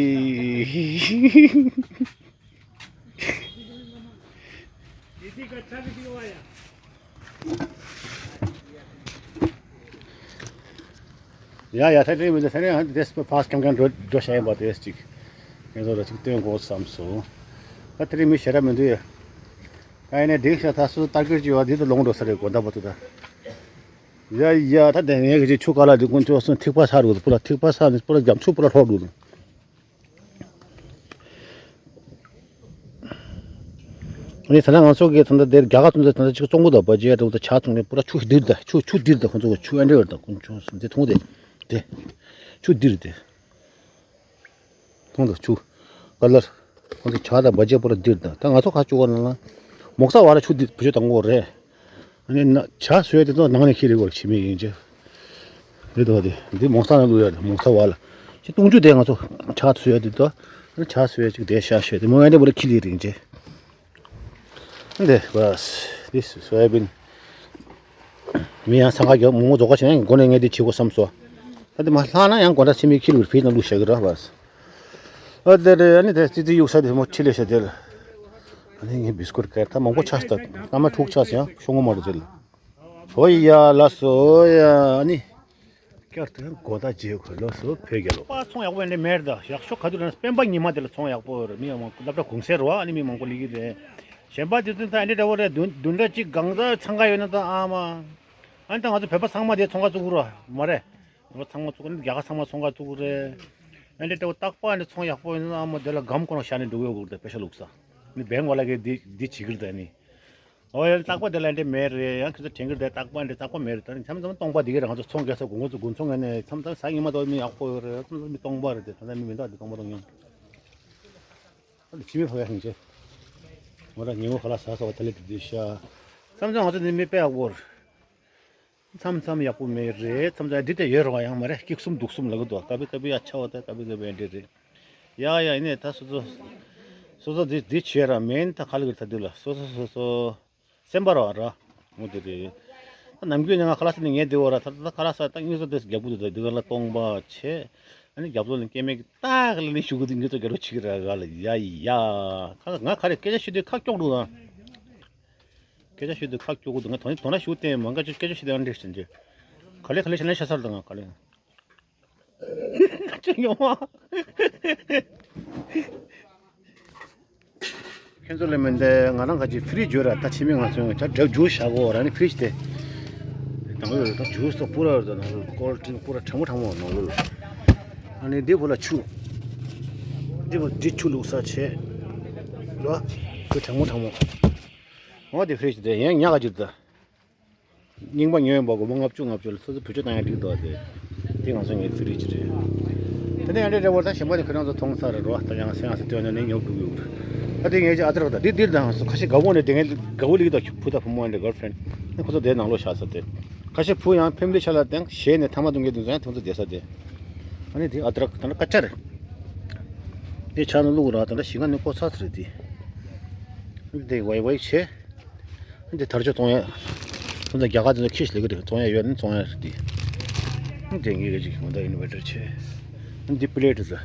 ཡ་ཡ། ད་དེ་མི་འདུག་ད་ནི་ཧ་འདི་སྤེ་ཕ་སི་ཁམ་ཁམ་འགྲོ་འགྲོ་བྱ་ཡིན་པ་དེ་ཅིག་ངེད་ཚོ་ལ་ཅིག་སྟོན་དགོས་བསམ་སོང་། ད་དེ་རིང་མི་ཞེ་དྲག་མི་འདུག་ཡ། ད་ཡིན་ནའི་འགྲིག་ཤག་ད་སུ་ལྟ་སྐྱོར་བྱེད་པ་འདི་ད་ལོང་འགྲོ་ས་རེད་དགོན་ཐ་པ་ཏུ་ད། ཡ་ཡ། ད་དེ་ངས་གི་ཆུ་ཀ་ལ་འདི་ཀུན་ཆོག་སོང་ཐིགས་པ་ཚ་རུ་པུ་ར་ཐིགས་པ་ཚ་ནི་པུ་ར་རྒྱ་མཚོ་པུ་ར་ལྷོ་རུ་ནི། ཨ་ནི་ད་ལྟ་ང་ཚོ་གི་ད་ལྟ་དེར་རྒྱ་གར་ཚོ་ད་ལྟ་ཅིག་བཙོང་གི་འདུག་བ་ཇེ་ཡ་འདྲ་བོ་ད་ཆ་ཚོང་ནས་པུ་ར་ཆུ་ཞིག་འདིར་ད་ཆུ་ཆུ་འདིར་ད་ཁོང་ཚོ་ཆུ་ཨ་འདྲ་བར་ད་ཁོང་ཚོ་འདི་མཐོང་དེ་དེ་ཆུ་འདིར་དེ་མཐོང་ད་ཆུ་ཀ་ལར་ཁོང་ཚོ་ཆ་ད་བ་ཇེ་པུ་ར་འདིར་ད་ད་ང་ཚོ་ཁ་ཆུ་གོ་ན་ལ་མོག་ས་བ་ལ་ཆུ་འདི་བུ་ཆུ་དང་གོ་རེད། ཨ་ནི་ན་ཇ་བཟོས་དེ་ཚོ་ནང་ནས་ཁྱེར་རེ་གོ་ཕྱི་མི་ཡིན་ཅེ། འདི་དོ་དེ་འདི་མོག་ས་ནང་བླུག་ཡ་རེད་མོག་ས་བ་ལ་ཅི་བཏུང་ཆུ་དེ་ང་ཚོ་ཇ་བཟོས་དེ་དོ་ཇ་བཟོས་ཅིག་དེ་ཤ་བཤད་དེ་མོ་ཡ་འདི་བུ་ལ་ཁྱེར་ལི་རིན་ཅེ། འདི་བས་འདི་སོ་ཡ་བིན། མི་ཡང་སང་ག་གྱོ་མོ་མོ་རྫོགས་ཀ་བྱས་ན་མགོ་ནས་ངས་འདི་བྱེད་དགོས་བསམ་སོ། ད་འདི་མ་ལྷག་ན་ཡང་དགོང་དག་ཕྱི་མི་ཁྱེར་བའི་ཕིས་ན་བླུག་བཞག་གི་ར་བས། ཨ་དེ་རེད། ཨ་ནི་དེ་ཙི་ཙི་གཡུག་ས་དེ་མོ་ཁྲི་ལས་ཤ་དེ་ལ། ཨ་ནི་ངས་བིས་ཀུར་སྐད་ད་མང་པོ་ཆགས་སྟབས་སྐར་མ་དྲུག་ཆགས་ཡང་ཤོང་གི་མ་རེད་དེ་ལ། ཨོ་ཡ་ལགས་སོ་ཨོ་ཡ་ཨ་ནི། བསྐྱར་དུ་གོ་ད་རྗེས་ཁོ་ལོ་སོ་བོད་རྒྱལ་ལོ། པ་ཚོང་ཡག་པོ་ཡིན་ནི་མེད་ད་ཡག་ཤོས་ག་དུས་ན་སྤེན་པ་ཉི་མ་དེ་ལ་ཚོང་ཡག་པོ་རེད། མི་མང་པོ་སློབ་གྲྭ་གུང་སེང་རེད་བ། ཨ་ནི་མི་མང་པོ་ལི་གི་རེད། གཞན་པ་དེ་ཚོ་ད་ཨ་འདྲ་འདྲ་བོ་རེད། བདུན་བདུན་ཕྲག་གཅིག་གང་ཟག་འཚང་ཁ་ཡོད་ན་ད་ཨ་མ། ཨ་ནི་ད་ང་ཚོ་བོད་པ་ཚང་མ་དེ་ཚོང་ཁ་བཙུགས་རོགས་མ་རེད། ང་ཚང་མ་བཙུགས་ནི་རྒྱ་གར་ཚང་མ་ཚོང་ཁ་བཙུགས་རེད། ཨ་འདྲ་འདྲ་བོ་རྟག་པ་ཨ་འདྲ་ཚོང་ཡག་པོ་ཡོད་ན་ཨ་མ་དེ་ལ་སྒམ་ཁོ་རང་བཞག་ནས་འགྲོ་གི་ཡོད་གི་རེད། ད་པེ་ཤ་བླུགས་ས་ནི་བེང་བ་ལ་གི་འདི་འདི་བྱེད་གི་རེད་ད་ནི། ཨོ་ཡ་རྟག་པ་དེ་ལ་འདྲེ་མེད་རེད། ཡང་ཁྱོད་ཚོ་དྲན་གི་རེད། རྟག་པ་འདྲེ་རྟག་པ་མེད་རེད། ད་ནི་མཚམས་མཚམས་སྟོང་པ་འདི་གས་རང་ཚོ་ཚོང་རྒྱག་ས་དགོང་དགོང་ཚོ་དགུན་ཚོང་ངན་ནས་མཚམས་མཚམས་ཟ་ཉི་མ་དོ་མི་ཡག་པོ་ཡོད་རེད། མཚམས་མཚམས་མི་སྟོང་པ་རེད། དེ་ད་ལྟ་མི་མི་འདུག་དེ་སྟོང་པ་སྟོང་ཉུང་། ཨ་ནི་ཕྱི་མི་ཕ་ག་ཡང་ཆེ། ང་རང་ཉི་མ་ཁ་ལག་ཟ་ས་བ་ད་ལེ་དེ་དེ་ཤ། མཚམས་མཚམས་ང་ཚོ་ནི་མི་དཔེ་ཡག་པོ་རེད། མཚམས་མཚམས་ཡག་པོ་མེད་རེད། མཚམས་མཚམས་འདི་ལྟ་ཡོད་རེད་བ། ཡང་མ་རེད། སྐྱིད་གསུམ་སྡུག་གསུམ་ལ་གི་འདུག་ཀ་པི་ཀ་པི་ཡ་ཆ་བ་ད་ཀ་པི་ཀ་པི་འདྲེ་རེད། ཡ་ཡ་ཡིན་ནས་ད་སོ་སོ་སོ་སོ་འདི་འདི་བྱས་ར་མེན་ད་ག་ལ་གི་ད་འདི་ལ་སོ་སོ་སོ་སོ་སེམས་པ་ར་བ་ར་མོ་དེ་རེད། ད་ནམ་རྒྱུན་ནས་ང་ཁ་ལག་ཟ་ནས་ངས་བདེ་བོ་ར་ད་ད་ཁ་ལག་ཟ་ད་དངོས་སུ་དེ་རྒྱབ་གུ་དེ་འདི་ག་ལ་སྟོང་པ་ཆེ། ཨ་ནི་རྒྱབ་ལོགས་ནས་སྐྱེ་དམན་གི་ཏག་ལ་ནི་ཞུ་གི་འདི་ངས་ཚོ་རྒྱབ་ལོགས་བྱེད་ཀྱི་ར་ག་ལ་ཡ་ཡ། ཁ་ང་ཁ་རེ་སྐད་ཆ་ཤོད་དུས་ཁ་སྐྱོག་འགྲོ་ད། སྐད་ཆ་ཤོད་དུས་ཁ་སྐྱོ་གི་འདུག་ང་དོན་དོན་ན་ཞུ་བསྟན་མང་ག་ཅིག་སྐད་ཆ་ཤོད་དུས་ཨ་འདྲེ་ཞིག་འདྲེ། ག་ལེ་ག་ལེ་ཤ་ལེ་ཤ་ཚར་དང་ང་ག་ལེ། ཅི་ཡོང་བ། ཁྱེད་ཚོ་ལ་མི་འདི་ང་རང་ག་ཅིག་ཕི་རིཇ་ཡོད་ར། ད་ཕྱི་མི་ང་ཚོ་ད་འདྲ་ཇུས་བཞག་གོ་ར་ནི་ཕི་རིཇ་དེ། དང་པོ་ད་ཇུས་ད་པུ་ར་ད་ནང་ལོ་ཀོལ་ཌི་རིང་པུ་ར་གྲང་མོ་གྲང་མོ་ནང་ལོ། ཨ་ནི་འདི་བོ་ལ་ཆུ། འདི་བོ་འདི་ཆུ་བླུགས་ས་བྱས། ལོ། ཁོ་གྲང་མོ་གྲང་མོ། འོ་དེ་ཕི་རིཇ་དེ་ཡང་ཉག་ག་གྱུར་ད། རྙིང་པ་ཉོས་ཡོང་པ་སྒོར་མོ་ལྔ་བཅུ་ལྔ་བཅུ་ལ་སོ་སོ་བེད་སྤྱོད་བཏང་ཡ་འགྲིག་འདུག་དེ། དེ་ང་ཚོ་ངའི་ཕི་རིཇ་རེད། དེ་ནས་ཨ་འདྲེ་འདྲེ་བོར་ད་གཞན་པ་ནི་ཁོ་རང་ཚོ་མཐོང་ས་རེད་རོ། ད་ཡང་སེང་ང་སེ་སྟོན་ནས་ནི་ཉོ་འགྲོ་གི་ཡོད་རེད། ད་དེ་ངས་ཅི་ཨ་ཙི་རག་ད་དེ་འདིར་དང་སོ་ཁ་ཤས་དགའ་བོ་ནས་དེ་ངས་དགའ་བོ་ལིག་ད་བུ་ད་བུ་མོ་འདྲེ་གརལ་ཕི་རེན་ནི་ཁོ་ཚོ་དེ་ནང་ལོགས་བཞག་ས་དེ། ཁ་ཤས་བུ་ཡང་ཕེ་མི་ལི་ཆ་ལ་དེང་གཞས་ནས་ཐ་མ་དུང་གི་དུང་ཚོ་ཡང་ཐོན་ཚོ་བསྡད་ས་དེ། ཨ་ནི་དེ་ཨ་ཙི་རག་ད་ནི་ཀ་ཅར། དེ་ཆ་ནི་བླུག་ར་ད་ནི་ཞིང་ཁ་ནི་ཀོ་ཚ་ཚ་རེད་དེ། དེ་ཝའི་ཝའི་བྱས། འདི་དར་ལྕོག་བཙོང་ཡ། ཁོང་ཚོ་རྒྱ་གར་དེ་ཚོ་ཁྱི་ཞིག་ལས་ཀྱི་རེད། བཙོང་ཡ་ཡོད་ན་བཙོང་ཡ་རེད་དེ། འདི་ངེད་ཀྱི་ཅིག་ང་ཚོ་ཨིན་ཝར་ཊར་བྱས། འདི་པི་ལེ་ཊི་ཟེར།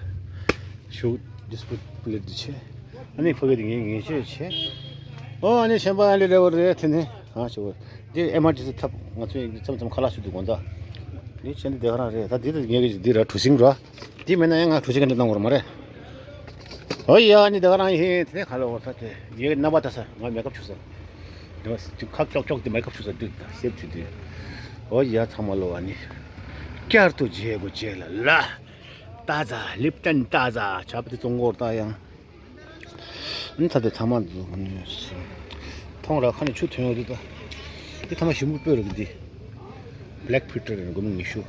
ཤུ་ཌི་སི་པི་ལེ་ཊི་འདི་བྱས། ཨ་ནི་ཕ་གི་དེ་ངས་ངས་བྱས་བྱས། ཨོ་ཨ་ནི་གཞན་པ་ཨ་ལེ་ལེ་བར་རེད་དེ་ནི། ཨ་ཞུ་བ། འདི་ཨེམ་ཨར་ཊི་སི་ཐབ་ང་ཚོས་མཚམས་མཚམས་ཁ་ལག་ཞུ་དུས་དགོང་དག་འདི་བྱས་འདི་དེ་ག་རང་རེད། ད་འདི་དེ་ངེད་ཀྱི་འདི་ར་གྲུ་གཟིངས་ར། འདི་མེད་ན་ཡང་ང་གྲུ་གཟིངས་ག་འདྲ་གནང་དགོས་རེད་མ་རེད། ཨོ་ཡ་ནི་དེ་ག་རང་ཡིན་དེ་ནས་ག་ལ་འོ་ད་དེ་ངའི་རྣམ་པ་ལྟ་ས་ང་མེག་ཨབ་བྱུག་ས། ཁ་ཀྱོག་ཀྱོག་དེ་མེག་ཨབ་བྱུག་ས་དུས་ད་སེབ་བྱུག་དུས། ཨོ་ཡ་ཚང་མ་ལོ་བ་ནི། བསྐྱར་དུ་མཇལ་དགོས་མཇལ་ལ་ལ། ཏ་ཛ་ལིབ་ཏན་ཏ་ཛ་ཆ་པ་དེ་བཙོང་གོ་ད་ཡང་། ཨ་ནི་ད་དེ་ཚང་མ་འདུག་ནི། མཐོང་ར་ཁ་ནས་ཆུ་ཐོན་ཡོད་དུས་ད། འདི་ཐ་མ་ཞིམ་པོ་སྤོས་རེད་འདི། Black Peter རེད། སྒོར་མོ་ཉི་ཤུ།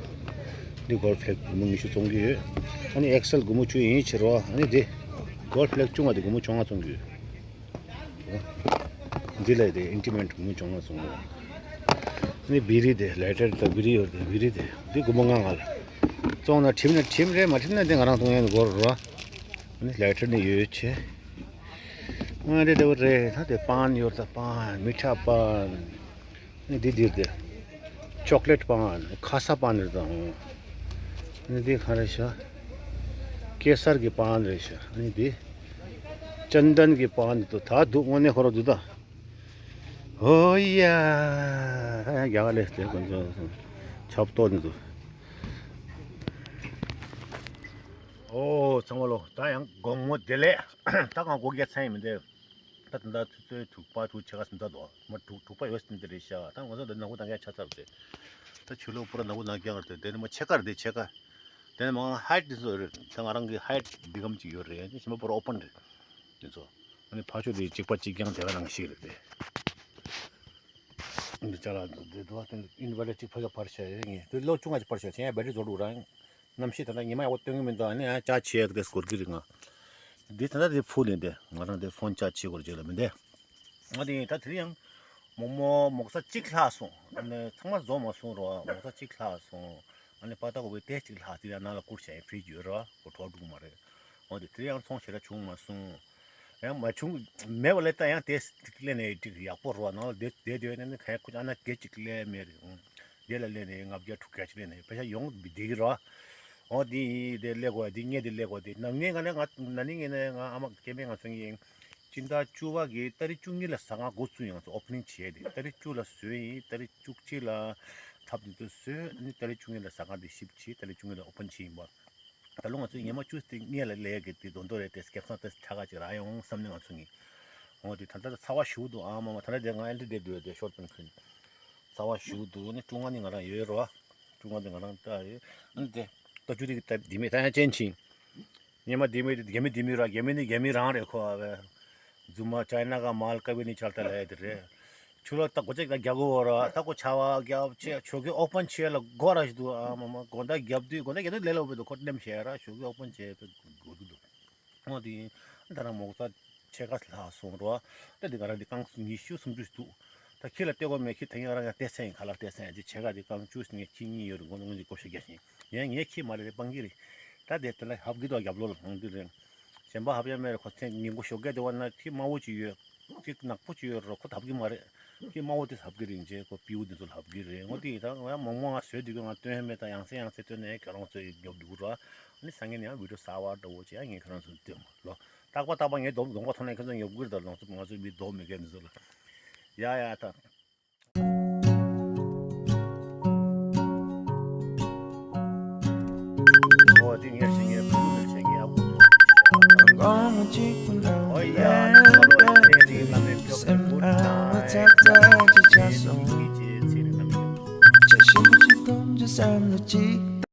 འདི་Gold Flake སྒོར་མོ་ཉི་ཤུ་བཙོང་གི་ཡོད། ཨ་ནི་ཨེག་སེལ་སྒོར་མོ་བཅུ་ཡིན་ཕྱིར་རོ། ཨ་ནི་འདི་Gold Flake བཅུ་ལྔ་འདི་སྒོར་མོ་བཅོ་ལྔ་བཙོང་གི་ཡོད། འདི་ལ་དེ་ཨིན་ཊི་མེན་ཊི་སྒོར་མོ་བཅོ་ལྔ་བཙོང་གི་ཡོད། ཨ་ནི་བི་རི་དེ་ལའི་ཊར་དང་བི་རི་ཡོད་དེ་བི་རི་དེ་འདི་སྒོར་མོ་ལྔ་ལྔ་ལ། བཙོང་ན་ཁྲིམས་ན་ཁྲིམས་རེད། མ་ཁྲིམས་ན་འདི་ང་རང་གཏོང་ཡ་འགོར་རོ། ཨ་ནི་ལའི་ཊར་ནི་ཡོད་ཆེ། ཨ་རེད་དེ་བ་རེད། ད་དེ་པན་ཡོད་ད། པན་མི་ཁྲ་པན། ཨ་ནི་འདི་འདིར་དེ། ཅོག་ལེཊ་པན། ཁ་ས་པན་རེད་ད། ཨ་ནི་འདི་ག་རེ་ཤག་ཀེ་སར་གྱི་པན་རེད་ཤག་ཨ་ནི་འདི། ཅན་དན་གྱི་པན་འདི་ད་འདུག་དངོས་གནས་ཁོ་རང་འདུག་ད། ཨོ་ཡ། ད་ཡང་རྒྱ་གར་ལས་དེ་ཁོ་ཚོ་ཆབ་ཏོ་འདི་འདུག་ཨོ་ཚང་མ་ལོ། ད་ཡང་དགོང་མོ་བདེ་ལེགས། ད་ང་སྒོ་རྒྱག་ཚར་ཡིན་མི་འདུག་ད་ད་ལྟ་ཆུ་ཚོད་དྲུག་པ་དྲུག་ཕྱེད་ཀ་ཟིན་ཚར་འདུག་མ་དྲུག་དྲུག་པ་ཡོལ་ཟིན་དེ་རེད་ཤག་ད་ང་ཚོ་འདི་ནག་པོ་བཏང་ཡ་ཆ་ཚར་རེད། ད་ཆུ་ལོག་པུ་ར་ནག་པོ་ནག་རྐྱང་རེད། དེ་ནི་མ་ཕྱེད་ཀ་རེད། དེ་ཕྱེད་ཀ་དེ་ནི་མ་ཧའེ་ཊི་འདི་ཚོ་རེད། ད་ང་རང་གི་ཧའེ་ཊི་འདི་གམ་ཅིག་ཡོད་རེད། ཞིམ་པོ་པུ་ར་ཨོ་པན་རེད། འདི་ཚོ། ཨ་ནི་ཕར་ཕྱོགས་དེ་གཅིག་པ་གཅིག་རྐྱང་དེ་ག་རང་ཞིག་རེད་དེ། འདི་ཅ་ལག་འདི་འདུག་ཨ། དེ་ཨིན་ཝར་ཊར་གཅིག་ཕར་ཕར་བྱས་ཡོད་ངས། དེ་ལོ་བཅོ་ལྔ་ཅིག་ཕར་བྱས་བྱས་ཡང་བེ་ཊི་རི་རྫོགས་འགྲོ་རང་། གནམ་གཤིས་ད་ལྟ་ཉི་མ་ཡག་པོ་སྟོན་གི་མི་འདུག་ཨ་ནི་ཡང་ཅར་ཇི་བྱེད་ཡག་དེ་སྐོར་གི་རེད་ང་། འདི་ད་ལྟ་དེ་ཕུལ་ཡིན་ཏེ། ང་རང་དེ་ཕོན་ཅར་ཇི་བྱེད་དགོས་རེད་ཅེས་ལ་མི་འདས། ང་དེ་ད་དེ་རིང་ཡང་མོག་མོག་མོག་ས་གཅིག་ལྷག་སོང་། ཨ་ནི་ཚང་མ་བཟོ་མ་སོང་རོ། མོག་ས་གཅིག་ལྷག་སོང་། ཨ་ནི་པ་ཏ་གོ་བའི་ཏེ་གཅིག་ལྷག་དེ་ཡང་ནང་ལ་བསྐུར་བྱས་ཡིན། ཕི་རི་ཇི་ཡོད་རོ། ཁོ་གྲོགས་འགྲོ་གི་མ་རེད། འོ་དེ་དེ་ཡང་ཚོང་ཞེ་དྲག་བྱུང་མ་སོང་། ཡང་མ་བྱུང་མེད་པ་ལས་ད་ཡང་དེ་གཅིག་ལེན་ནས་ཅིག་ཡག་པོ་རོ། ནང་ལ་དེ་དེ་དེ་ནས་ནི་ཁ་ཡ་ཁུ་ཨ་ན་དེ་གཅིག་ལེན་མེད་རེད། འོ་དེ་ལ་ལེན་ནས་ལྔ་བརྒྱ་དྲུག་བརྒྱ་ཅིག་ལེན་ནས་པེ་ཤ་ཡོང་བསྡད་ཀྱི་རོ། འོ་དེ་ཡིན་དེ་ལས་གོ་དེ་ངས་དེ་ལས་གོ་དེ་ནམ་ངས་ང་ནས་ང་ན་ནིང་ངས་ནས་ང་ཨ་མ་སྐྱེ་དམན་ང་ཚོ་ངས་སྤྱི་ཟླ་བཅུ་པ་གི་ཏ་རིག་བཅུ་གཉིས་ལ་ཟ་ཁང་འགོ་བཙུགས་ཡོང་ཚོ་ཨོ་པ་ནིང་བྱས་དེ། ཏ་རིག་བཅུ་ལ་བཟོས་ཡིན། ཏ་རིག་བཅུ་གཅིག་ལ་ཐབ་དེ་ཚོ་བཟོས། ཨ་ནི་ཏ་རིག་བཅུ་གཉིས་ལ་ཟ་ཁང་དེ་ཞིབ་བྱས། ཏ་རིག་བཅུ་གཉིས་ལ་ཨོ་པ་ནིང་བྱས་ཡིན་པ། ད་ལོ་ང་ཚོས་ཉི་མ་བཅུ་སྟེ་གཉིས་ལ་ལས་ཀྱི་དེ་དོན་དོ་རེད་དེ། སྐལ་བཟང་དེ་ཆ་ག་ཅིག་རག་ཡོང་བསམ་ནས་ང་ཚོ་ངས། འོ་དེ་ད་ལྟ་ཚ་བ་ཞུགས་འདུག་ཨ་མ་མ། ད་ལྟ་དེ་ང་ཨེ་འདྲ་བསྡད་འདུག་དེ་ཤོར་དོན་ཁུན་ཚ་བ་ཞུགས་འདུག་ནི་ཀྲུང་ཨ་ནི་ང་རང་ཡོད་རོ། ཀྲུང་ཨ་དེ་ང་རང་ལྟ་ཡོད། ཨ་ནི་དེ་ལྟ་ཅུ་དེ་གི་ལྟ་དེ་མེད་ད་ཡང་ཅན་ཆིང་། ཉི་མ་དེ་མེད་དེ་རྒྱ་མི་དེ་མེད་ར། རྒྱ་མི་ནི་རྒྱ་མི་རང་རེད་ཁོ། ཨ་བས་རྫུན་མ་ཅའི་ན་ག་མལ་ཀ་བི་ནི་ཆལ་ཏ་ལ་ཡ་དེ་རེད། ཆུ་ལ་ད་གོ་ཅག་ད་རྒྱ་གོ་བོ་ར་ད་གོ་ཆ་བ་རྒྱབ་ཆེ་ཆོ་གི་ཨོ་པན་ཆེ་ལ་གོ་ར་ཞིག་འདུག་ཨ་མ་མ་དགོང་དག་རྒྱབ་དུས་དགོང་དག་རྒྱབ་དུས་ལས་སླ་བོ་བོད་དུ་ཁོ་ནེམ་ཤེས་ར་ཆོ་གི་ཨོ་པན་ཆེ་བོད་གོ་གི་འདུག་འོ་དེ་ཡིན། ད་རང་མོག་ས་ཕྱེད་ཀ་ལྷག་སོང་རོ། ད་དེ་ག་རང་དེ་རྐང་ཉི་ཤུ་སུམ་ཅུ་འདུག་ད་ཁྱི་ལ་སྟེར་དགོས་མེད། ཁྱི་ད་ཡིན་རང་ཡང་སྟེར་ས་ཡིན། ཁ་ལག་སྟེར་ས་ཡིན། དེ་ཕྱེད་ཀ་དེ་རྐང་བཅུ་ངས་ཁྱི་གཉིས་ཡོད་རེད། མགོ་ནང་ངས་བགོ་བཤའ་རྒྱག་བཞིན་ཡིན། ངས་ཁྱི་མ་རེད་དེ་སྤང་གི་རེད། ད་དེ་དེ་ལ་ཧབ་གི་དོ་རྒྱབ་ལོ་ལ་ཧང་དུ་རེད། གཞན་པ་ཧབ་ཡ་མེད་རེད། ཁོ་ཚེ་ཉིན་གུང་ཞོགས་ཀས་དེ་བ་ན་ཁྱི་དམར་པོ་ཅིག་ཡོད། ཁྱི་ནག་པོ་ཅིག་ཡོད་རོ། ཁོ་ཐབ་གི་མ་རེད། ཁྱི་དམར་པོ་དེ་ཐབ་གི་རེད། ཅེས་ཁོ་པིའུ་དེ་ཚོ་ལ་ཧབ་གི་རེད། འོ་དེ་ཡིན། ད་ང་མང་མང་ང་བཟོས་དུས་ང་སྟོན་ཡ་མེད། ད་ཡང་སེ་ཡང་སེ་སྟོན་ནས་ཁྱོད་རང་ཚོ་ཡི་ཉོབ་འདུག་རོ། ཨ་ནི་སང་ཉིན་ཡང་བི་ཌིའོ་གསར་པ་འདྲ་བོ་ཅིག་ཡང་ངས་ཁྱོད་རང་ཚོ་སྟོན་མ་ལོ། རྟག་པ་རྟག་པ་ངས་གདོང་གདོང་པ་མཐོང་ན་ཁྱོད་ཚོ་ཉོབ་གི་རེད། ད་ལོང་ཚོ་ང་ཚོ་མི་ལྡོག་མི་དགོས་འདི་ཚོ་ལ། ཡ་ཡ་ད། ཨོ་དེ་ངས་ཤེས། ངས་བུ་ལུག་ལ་བྱེད་ངས་ཨ་ཁུ་ཨོ་ཡ་ཨ་ཁུ་ལ་བྱེད་དེ་ལ་མེད་ཁྱོད་ཀྱི་བུ་ད་ངས་ཚིག་གི་ཅེས་ཚིག་ལ་མེད།